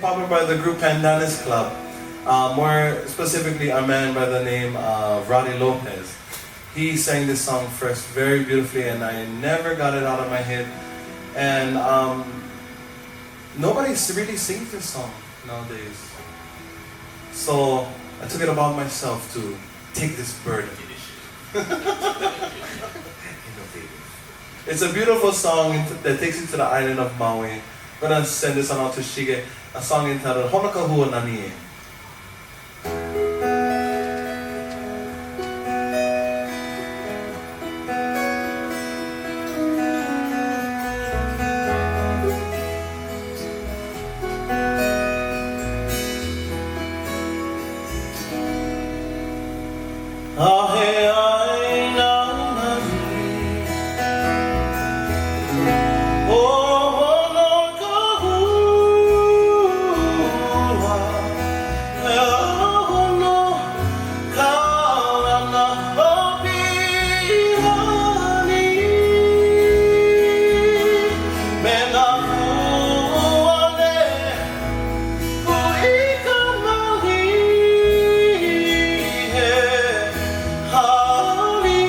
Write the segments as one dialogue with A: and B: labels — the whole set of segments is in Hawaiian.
A: Popular by the group Pandanus Club, more specifically a man by the name of Roddy Lopez. He sang this song first very beautifully and I never got it out of my head. And um, nobody really sings this song nowadays. So I took it upon myself to take this burden.
B: Innovative.
A: It's a beautiful song that takes you to the island of Maui. I'm gonna send this on out to Shige, a song entitled Honokahua Nani E. A he ʻāina nani ʻO Honokahua E hono ka lana o Piʻilani Me nā pua I ka mālie hali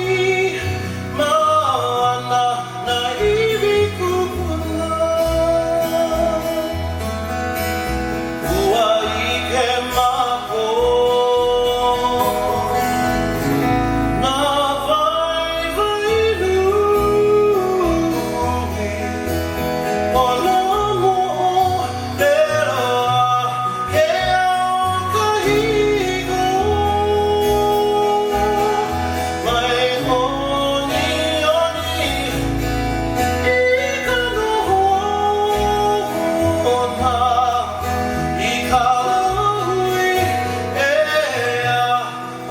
A: mau ana nā iwi kupuna. Ua ʻike mākou nā waiwai nui o nā moʻolelo a ke au kahiko. Mai ʻoniʻoni i ka nohona i ka lāhui ea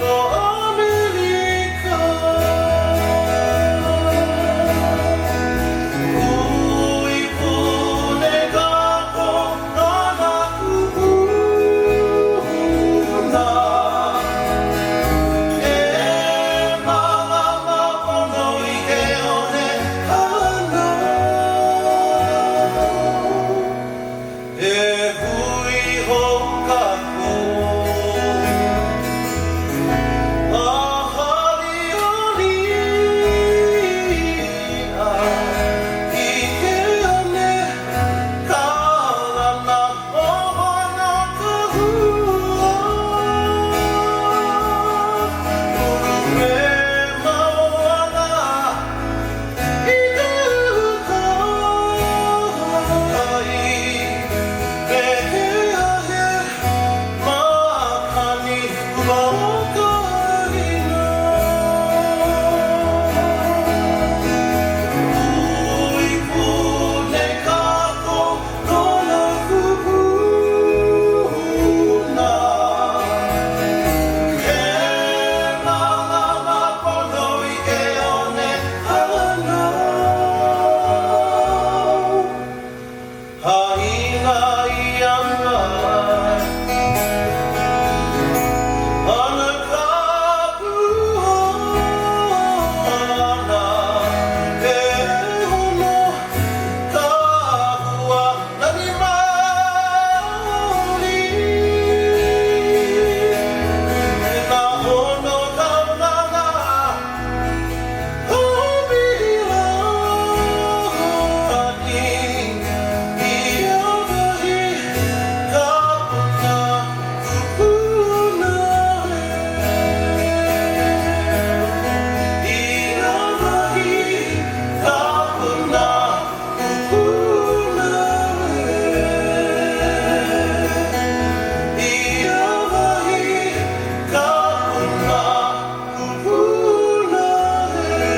A: o ʻAmelika. Hui pū nei kākou no nā kūpuna. E mālama pono i ke one hānau. E hui hou kākou a haliʻali a i ke one kalana o Honokahua. Uluhe mau ana i ka ukai me ke ahe makani ua o ka ʻāina. Hui pū nei kākou no nā kūpuna. E mālama pono i ke one hānau. Haʻina ʻia mai ana ka puana e hono ka hua nani maoli. Nā hono kaulana o Piʻilani i ia wahi ka puna kupuna e. I ia wahi ka puna kupuna e. I ia wahi ka puna kupuna e.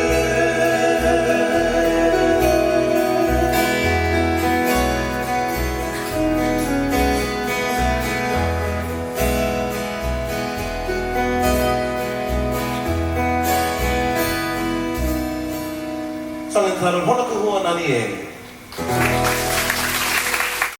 A: Song entitled Honokahua Nani E.